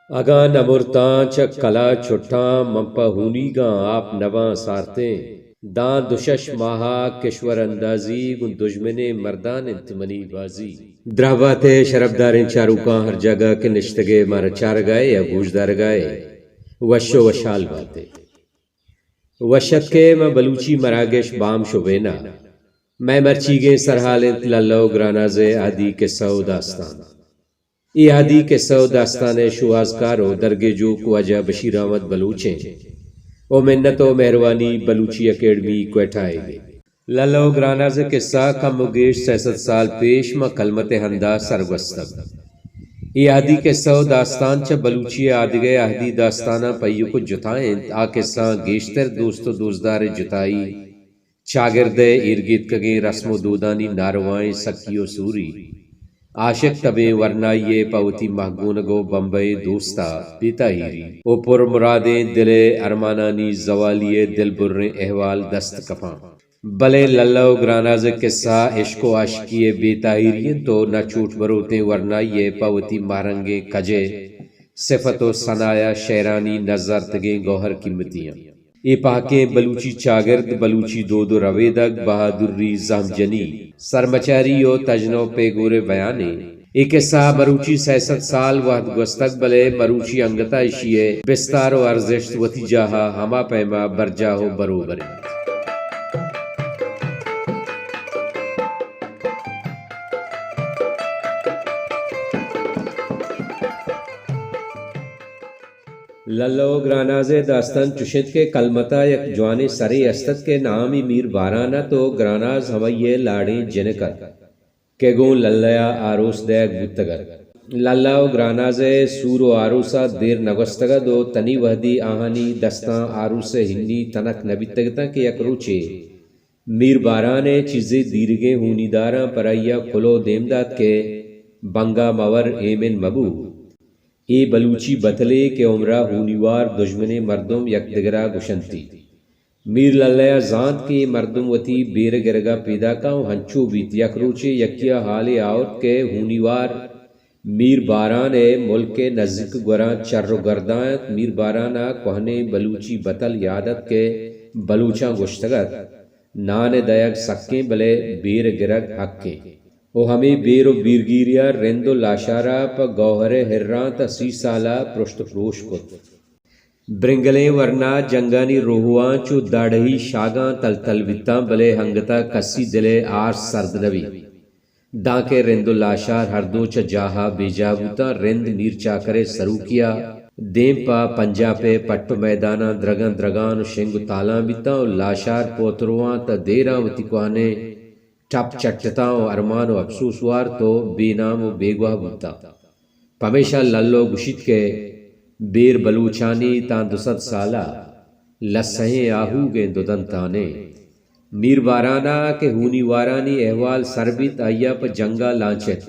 اگاں نہ مرتاں چہ کلا چٹاں، من پہ ہونیگاں آپ نباں سارتیں۔ داں دو شش ماہا کشور اندازی گوں دژمنیں مردان انت منی بازی۔ دراہ بات ئے شرپداریں چاروکاں، ہر جاگہ کہ نشتگ ئے مارا چارگا ئے یا گوشدارگا ئے، وش و وشحال بات ئے۔ وش اتک ئے ماں بلوچی مراگش بام شبین ءَ۔ مئے مرچیگیں سرحال انت للہ و گراناز ءِ اہدی کسہ و داستان۔ اے اہدی کسہ و داستان ءِ شوہازکار و درگیجوک واجہ بشیر احمد بلوچ انت و منت و مہروانی بلوچی اکیڈمی کوئٹہ ئیگ ءِ۔ للہ و گراناز ءِ کسہ کم و گیش سئے سد سال پیش ماں کلمت ءِ ہند ءَ سرگوستگ۔ اے اہدی کسہ و داستان چہ بلوچی ءِ آدگہ اہدی داستاناں پیوک و جتا انت۔ آ کسہاں گیشتر دوست و دوستدار ءِ جتائی، چاگرد ءِ ایرگیتکگیں رسم و دودانی ناروائیں سکی و سوری، عاشق تبیں ورنائی ءِ پہ وتی مہگونگ و بمبئیں دوست ءَ بے تاہیری و پر مرادیں دل ءِ ارمانانی زوالی ءِ دلبریں احوال دست کپاں۔ بلے للہ و گراناز ءِ کسہ عشق و عاشقی ءِ بے تاہیری انت و نہ چوٹ بروتیں ورنائی ءِ پہ وتی مہرنگیں کج ءِ صفت و ثنا ءَ شئیرانی نزارتگیں گوہر قیمتی انت۔ اے پہکیں بلوچی چاگرد، بلوچی دود و ربیدگ، بہادری، زہم جنی، سرمچاری و تژن و پیگور ءِ بیانے۔ اے کسہ مروچی سئے سد سال وہد گوستگ، بلے مروچی انگت ءَ ایشی ءِ بستار و ارزشت وتی جاہ ءَ ہما پیم ءَ برجاہ و بروبر انت۔ للہ و گراناز ءِ داستان چش انت کہ کلمت ءَ یک جوانیں سرے است ات کہ نامی میر باران ات و گراناز ہمائی ءِ لاڑیں جنک ات کہ گوں للہ ءَ آروس دئیگ بوتگ ات۔ للہ و گراناز ءِ سور و آروس ءَ دیر نہ گوستگ ات و تنی وہدی آہانی دستاں آروس ءِ ہنی تنک نہ بیتگ اتاں کہ یک روچے میر باران ءِ چیزے دیرگیں ہونیداراں پر آئی ءَ کلو دیم دات کہ بنگا مہ ور، ایمن مہ بو۔ اے بلوچی بتلے کہ عمرا ہونیوار دژمنیں مردم یکدگرا گوشنتی۔ میر للہ ءَ زانت کہ اے مردم وتی بیر گرگا پیداکاں و ہنچو بیت۔ یک روچے یکیا حالے آورت کہ ہونیوار میر باران ءِ ملک ءِ نزیک گوراں چر و گرداں ات۔ میر باران ءَ کوہنیں بلوچی بتل یاد ات کہ بلوچاں گوشتگ ات، نان ءِ دئیگ سکیں، بلے بیر گرگ حقیں۔ و ہمے بیر و بیرگیری ءَ رند و لاشار ءَ پہ گوہر ءِ ہرانت ءَ سی سال ءَ پرشت و پروش کت۔ برنگلیں ورنا جنگانی روہواں چو داڑہی شاگاں تل تل بیتاں، بلے انگت ءَ کسی دل ءِ آرس سرد نہ بیت۔ دانکہ رند و لاشار ہر دو چہ جاہ ءَ بے جاہ بوتاں۔ رند میر چاکر ءِ سروکی ءَ دیم پہ پنجاپ ءِ پٹ و میداناں درگاں درگان و شنگ و تالان بیتاں و لاشار پوتروان تہ دیراں وتی کوہنیں ٹپ چٹتاں و ارمان و اپسوس وارت و بے نام و بیگواہ بوتاں۔ پمیشا للو گوشیت کہ بیر بلوچانی تاں دو سد سالا لسہیں آہوگیں دو دنتانے۔ میر بارانا کہ ہونی وارانی احوال سر بیت، آئیا پہ جنگا لانچت۔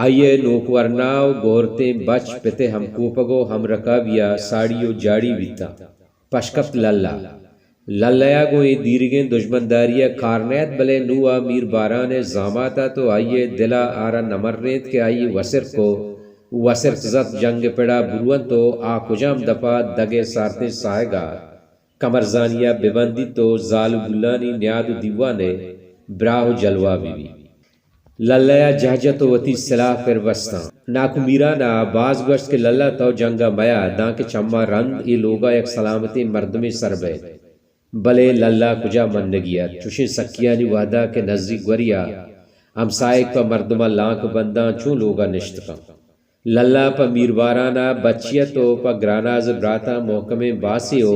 آئیئے نوک ورنا و گورتیں بچ پت ء ہمکوپگ و ہمرکابیا ساڑی و جاڑی بیتاں۔ پشکپت للہ۔ للہ ء گوں اے دیرگیں دژمنداری ء کار نہ ات، بلے نوں آ میر باران ء زامات ات و آئی ء دل ء آرا نہ مرینت کہ آئی وسرک و وسرک زت جنگ ء پڑا برونت و آ کجام دپ ء دگ ء سارتیں ساہگ ء کمرزانی ء بہ بندیت و زال و گلانی نیاد و دیوان ء براہ و جلوہ بہ بیت۔ للہ ء جہ جت و وتی سلاہ پر بستاں۔ ناکو میران ء باز گوشت کہ للہ تو جنگ ء میا، دانکہ چما رند اے لوگ ء یک سلامتیں مردمے سر بئیت۔ بلے للہ کجا منگی ات۔ چوشیں سکیانی وہدا کہ نزیک گوریا ہمساہگ پہ مردماں لانک بنداں، چوں لوگا نشت کن؟ للہ پہ میر باران ء بچی ات و پہ گراناز براتاں محکمیں باسے و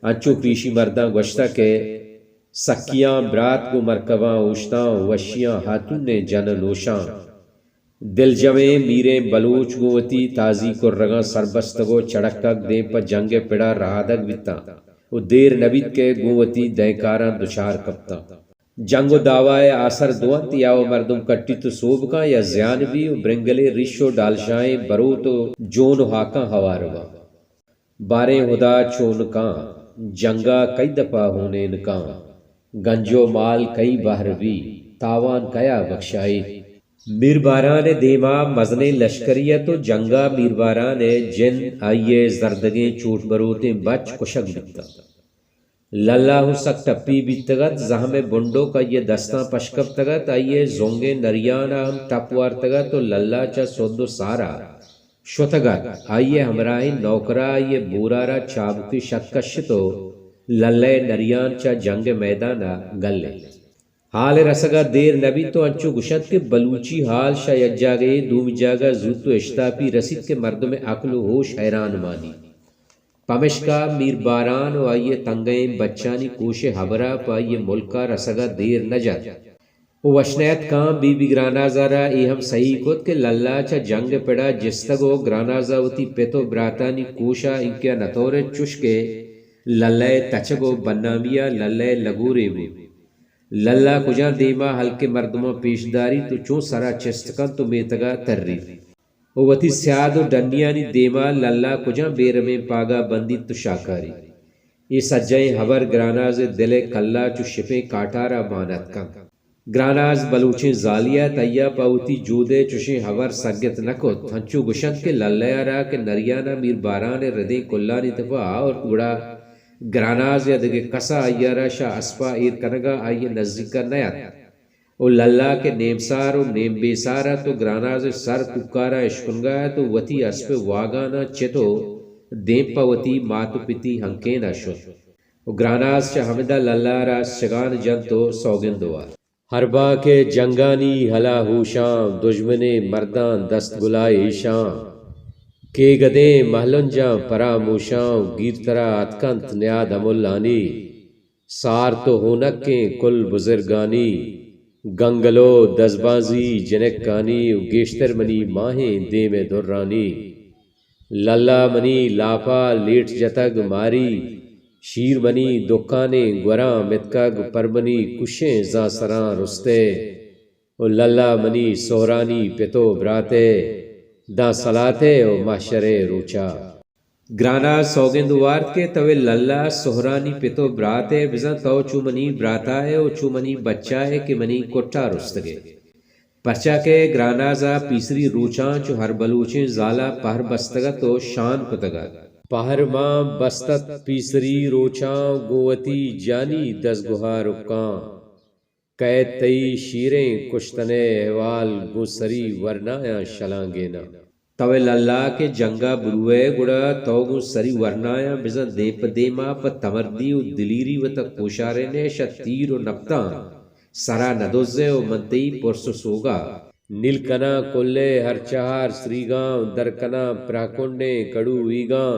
انچو پیشی مرداں گوشتہ کہ سکیاں برات گوں مرکباں اوشتاں و وشیاں ہاتونیں جن نوشاں۔ دلجمیں میریں بلوچ گوں وتی تازی کرگاں سربستگ و چڑکگ دیم پہ جنگ ء پڑا رہادگ بیتاں و دیر نہ بیت کہ گوں وتی دئیکاراں دچار کپتاں۔ جنگ و دعوا ء آسر دو انت، یا و مردم کٹیت و سوب کاں یا زیان بی و برنگلے ریش و ڈالشاہیں بروت و جون و ہاکاں ہوار باں۔ باریں ہدا چون کاں، جنگا کئی دپا ہونین کاں، گنج و مال کئی بہر بی، تاوان کیا بخشائیت۔ میر باران ءِ دیما مزنیں لشکرے ات ءُ جنگ ءَ میر باران ءِ جند، آئی ءِ زردگیں چوٹ بروتیں بچ کشگ بیتاں۔ للہ ہوں سک ٹپی بیتگ ات، زہم ءِ بنڈک آئی ءِ دستاں پش کپتگ ات، آئی ءِ زنگیں نریان ءَ ہم ٹپ وارتگ ات ءُ للہ چہ سد ءُ سار ءَ شتگ ات۔ آئی ءِ ہمراہیں نوکر ءَ آئی ءِ بور ءَ را چابکے شت کشت ءُ للہ ءِ نریان چہ جنگ ءِ میدان ءَ گل انت۔ ہال ءِ رسگ ءَ دیر نہ بیت ءُ انچو گوشنت کہ بلوچی ہال شہ یک جاگہے دومی جاگہ زوت ءُ اشتاپی رسیت کہ مردم ءِ عقل ءُ ہوش حیران مانی۔ پمشکا میر باران ءُ آئی ءِ تنگئیں بچانی کوش ءِ ہبر ءَ پہ آئی ءِ ملک ءَ رسگ ءَ دیر نہ جت ءُ وش نیتکاں۔ بی بی گراناز ءَ را اے ہم سہی کت کہ للہ چہ جنگ ءِ پڑ ءَ جستگ ءُ گراناز ءَ وتی پت ءُ براتانی کوش ءَ اینکہ ءَ نتورت، چش کہ للہ ءِ تچگ ءُ بدنامی ءَ للہ ءِ لگورے بوت۔ للہ کجام دیم ءَ ہلک ءِ مردماں پیش داریت ءُ چون سر ءَ چست کنت ءُ میتگ ءَ تریت ءُ وتی سیاد ءُ ڈنیانی دیم ءَ للہ کجام بے رمیں پاگ ءَ بندیت ءُ شاکاریت۔ اے سجہیں ہبر گراناز ءِ دل ءِ کل ءَ چو شپیں کاٹار ءَ مان اتک انت۔ گراناز بلوچیں زالے ات، آئی ءَ پہ وتی جود ءِ چشیں ہبر سگت نہ کت۔ ہنچو گوشنت کہ للہ ءَ را کہ نریان ءَ میر باران ءِ ردیں کلانی دپ ءَ آورت، گڑا گراناز یا دگہ کس ءَ آئی ءَ را شہ اسپ ءَ ایر کنگ ءَ آئی ءِ نزیک ءَ نیاتک۔ ءُ للہ کہ نیم سار ءُ نیم بے سار ات ءُ گراناز ءِ سر کوکار ءَ اشکنگ ءَ ات ءُ وتی اسپ ءِ واگاناں چت ءُ دیم پہ وتی مات ءُ پتی ہنکین ءَ شت۔ ءُ گراناز چہ ہمدا للہ ءَ را شگان جنت ءُ سوگند وارت۔ ہر باک ءِ جنگانی ہلاہوشاں، دژمنیں مرداں دست گلائیشاں۔ کیگدیں مہلنجاں پراموشاں، گیر ترا اتکنت نیاد ہملانی۔ سارت ءُ ہونکیں کل بزرگانی، گنگل ءُ دزبازی جنکانی ءُ گیشتر منی ماہیں دیم ءِ درانی۔ للہ منی لاپ ءَ لیٹ جتگ ماری، شیر منی دکانیں گوراں متکگ، پر منی کشیں زانسراں رستے۔ ءُ للہ منی سہرانی پت ءُ برات ئے، داں سلات ئے ءُ محشر ءِ روچ ءَ۔ گراناز سوگند وارت کہ تو ئے للہ سہرانی پت ءُ برات ئے، بزاں تو چو منی برات ءَ ئے ءُ چو منی بچ ءَ ئے کہ منی کٹ ءَ رستگ ئے۔ پرچا کہ گراناز ءَ پیسری روچاں چو ہر بلوچیں زال ءَ پہر بستگ ات ءُ شان کتگ ات۔ پہر ماں بست ات پیسری روچاں، گوں وتی جانی دزگوہارکاں۔ کئیت تئی شیریں کشتن ءِ احوال، گوں سری ورنایاں شلانگیناں۔ تو ئے للہ کہ جنگ ءَ بروئے، گڑا تو گوں سری ورنایاں بزاں دیم پہ دیم ءَ پہ تمردی ءُ دلیری وت ءَ کوشارین ئے، شہ تیر ءُ نپتاں سر ءَ نہ دزئے ءُ من تئی پرس ءُ سوگا۔ نیل کناں کل ءِ ہر چہار سریگاں، در کناں پراکنڈیں کڑو ویگاں،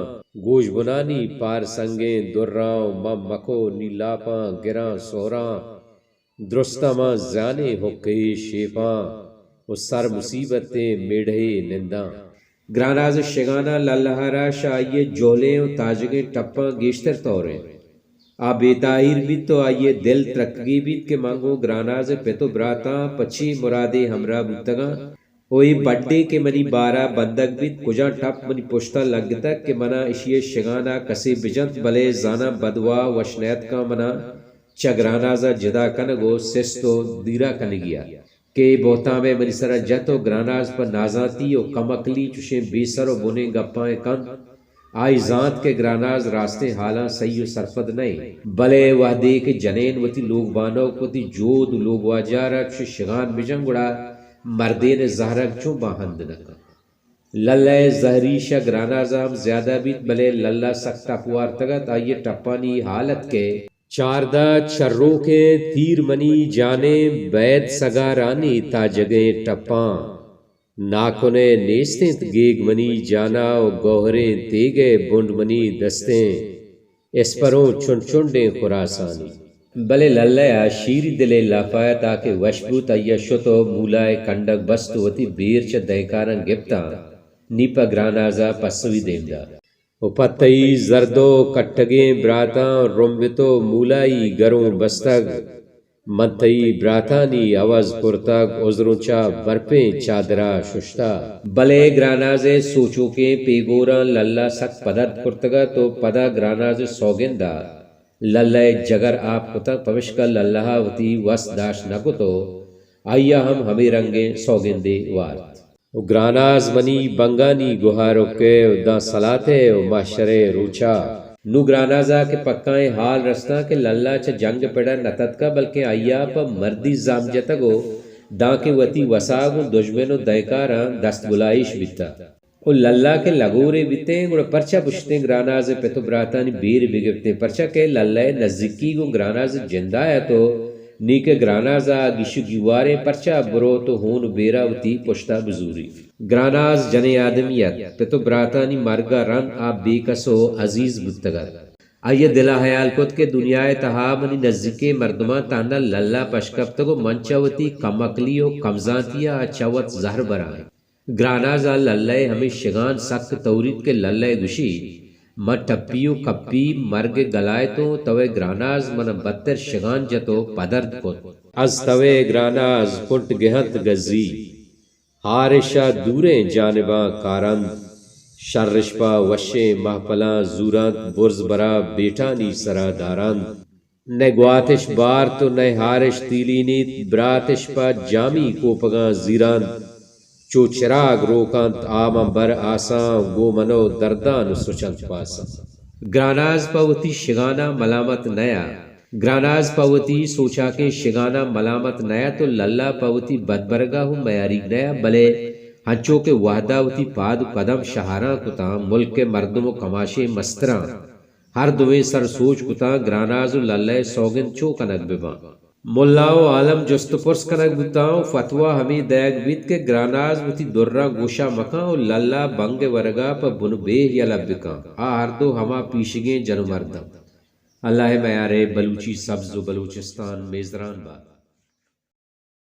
گوش بنانی پار سنگیں دراں، من مکو نیلاپاں گراں سہراں۔ درستاں ماں زیانیں حقے شیپاں، ءُ سر مصیبتیں میڑھے ننداں۔ گراناز ءِ شگان ءَ للہ ءَ را شہ آئی ءِ جہلیں ءُ تاجگیں ٹپاں گیشتر تورینت۔ آ بے تاہیر بیت ءُ آئی ءِ دل ترکگی بیت کہ من گوں گراناز ءِ پت ءُ براتاں پہ چی مرادے ہمراہ بوتگاں۔ ءُ اے بڈے کہ منی بار ءَ بندگ بیت، کجام ٹپ منی پشت ءَ لگتگ کہ من ءَ اشی ءِ شگان ءَ کسے بجنت، بلے زاناں بدواہ وش نیاتکاں من ءَ چہ گراناز ءَ جتا کنگ ءُ سست ءُ دیرا کنگی ءَ کہ اے بہتام ءَ منی سر ءَ جت ءُ گراناز پہ نازانتی ءُ کم عقلی چشیں بے سر ءُ بنیں گپاں ءَ کنت۔ آئی زانت کہ گراناز راستیں حالاں سہی ءُ سرپد نہ انت، بلے وہدے کہ جنین وتی لوگ بانک، وتی جود ءُ لوگواجہ ءَ را چو شگان بجن، گڑا مردین ءِ زہرگ چون باہند نہ کنت۔ للہ ءِ زہری شہ گراناز ءَ ہم زیادہ بیت، بلے للہ سک ٹپ وارتگ ات۔ آئی ءِ ٹپانی حال ات کہ چاردہ چروکیں تیر منی جانیں، بید سگارانی تاجگیں ٹپاں۔ ناکن ءَ نیست انت گیگ منی جان ءَ، ءُ گوہریں تیگ ءِ بنڈ منی دستیں، اسپروں چنڈ چنڈیں خراسانی۔ بلے للہ ءَ شیری دلے لاپ ءَ ات، آ کہ وش بوت، آئی ءَ شت ءُ مولا ءِ کنڈگ بست ءُ وتی بیر چہ دہکاراں گپتاں، نی پہ گراناز ءَ پسوی دیم دات۔ ءُ پہ تئی زرد ءُ کٹگیں براتاں رمبت ءُ مولائی گروں بستگ۔ من تئی براتانی عوض کرتگ، عذروں چہ برپیں چادرا ششتہ۔ بلے گراناز ءِ سوچوکیں پیگوراں للہ سک پدرد کرتگ ات ءُ پدا گراناز ءِ سوگند ءَ للہ ءِ جگر آپ کتگ، پمشکا للہ ءَ وتی وس داشت نہ کت ءُ آئی ءَ ہم ہمے رنگیں سوگندے وارت۔ و گراناز منی بنگانی گہارک ءَ و داں سلات ءَ و محشر ءِ روچا۔ نوں گراناز ءَ کہ پکائیں ہال رستاں کہ للہ چہ جنگ ءِ پڑ ءَ نہ تتکہ، بلکیں آئی ءَ پہ مردی زہم جتگ و دانکہ وتی وسا گوں دژمن و دئیکاراں دست گلائیش بیتہ۔ و للہ کہ لگورے بیتیں، گڑا پرچا پشتیں گراناز ءِ پت و براتانی بیر بگپتیں؟ پرچا کہ للہ ءِ نزیکی گوں گراناز ءِ جند ءَ ات و نی کہ گراناز ءَ گیش و گیواریں، پرچا بروت و ہون و بیر ءَ وتی پشت ءَ بزوری؟ گراناز جنیں آدمی ات، پت و براتانی مرگ ءَ رند آ بے کس و عزیز بوتگ ات۔ آئی ءَ دل ءَ ہیال کت کہ دنیا ءِ تہا منی نزیکیں مردماں تہنا للہ پشکپتگ و من چہ وتی کمعقلی و کمزانتی ءَ چہ وت زہر براں۔ گراناز ءَ للہ ءِ ہمے شگان سک توریت کہ للہ ءَ گوشی، من ٹپی و کپی مرگ ءِ گلائتوں، توئے گراناز من ءَ بدتر شگان جت و پدرد کت۔ از توئے گراناز کنٹ گہنت گزی، ہارش ءَ دوریں جانباں کارنت، شرش پہ وشیں مہپلاں زورنت، برز برا بیٹانی سرا دارنت۔ نئے گواتش بارت و نئے ہارش تیلینیت، براتش پہ جامی کوپگاں زیرنت۔ چو چراگ روکنت آ من بر آساں، گوں من و دردان و سچنت پاساں۔ گراناز پہ وتی شگاناں ملامت نیا۔ گراناز پہ وتی سوچاکیں شگاناں ملامت نیا تو للہ پہ وتی بدبرگا ہوں میاریگ نیا، بلے ہنچو کہ وہدا وتی پاد و قدم شہاراں کتاں، ملک ءِ مردم و کماشیں مستراں ہر دوئیں سر سوج کتاں، گراناز و للہ ءِ سوگند چو کنگ بہ باں؟ ملا و عالم جست و پرس کنگ بوتاں و فتویٰ ہمے دئیگ بیت کہ گراناز وتی دراں گوشا مکاں و للہ بنگ ءِ ورگا پہ بن و بیہ یلہ بکاں۔ آ ہر دو ہما پیشگیں جن و مرداں۔ اللہ ءِ میار ءَ بلوچی سبز و بلوچستان میزران بات۔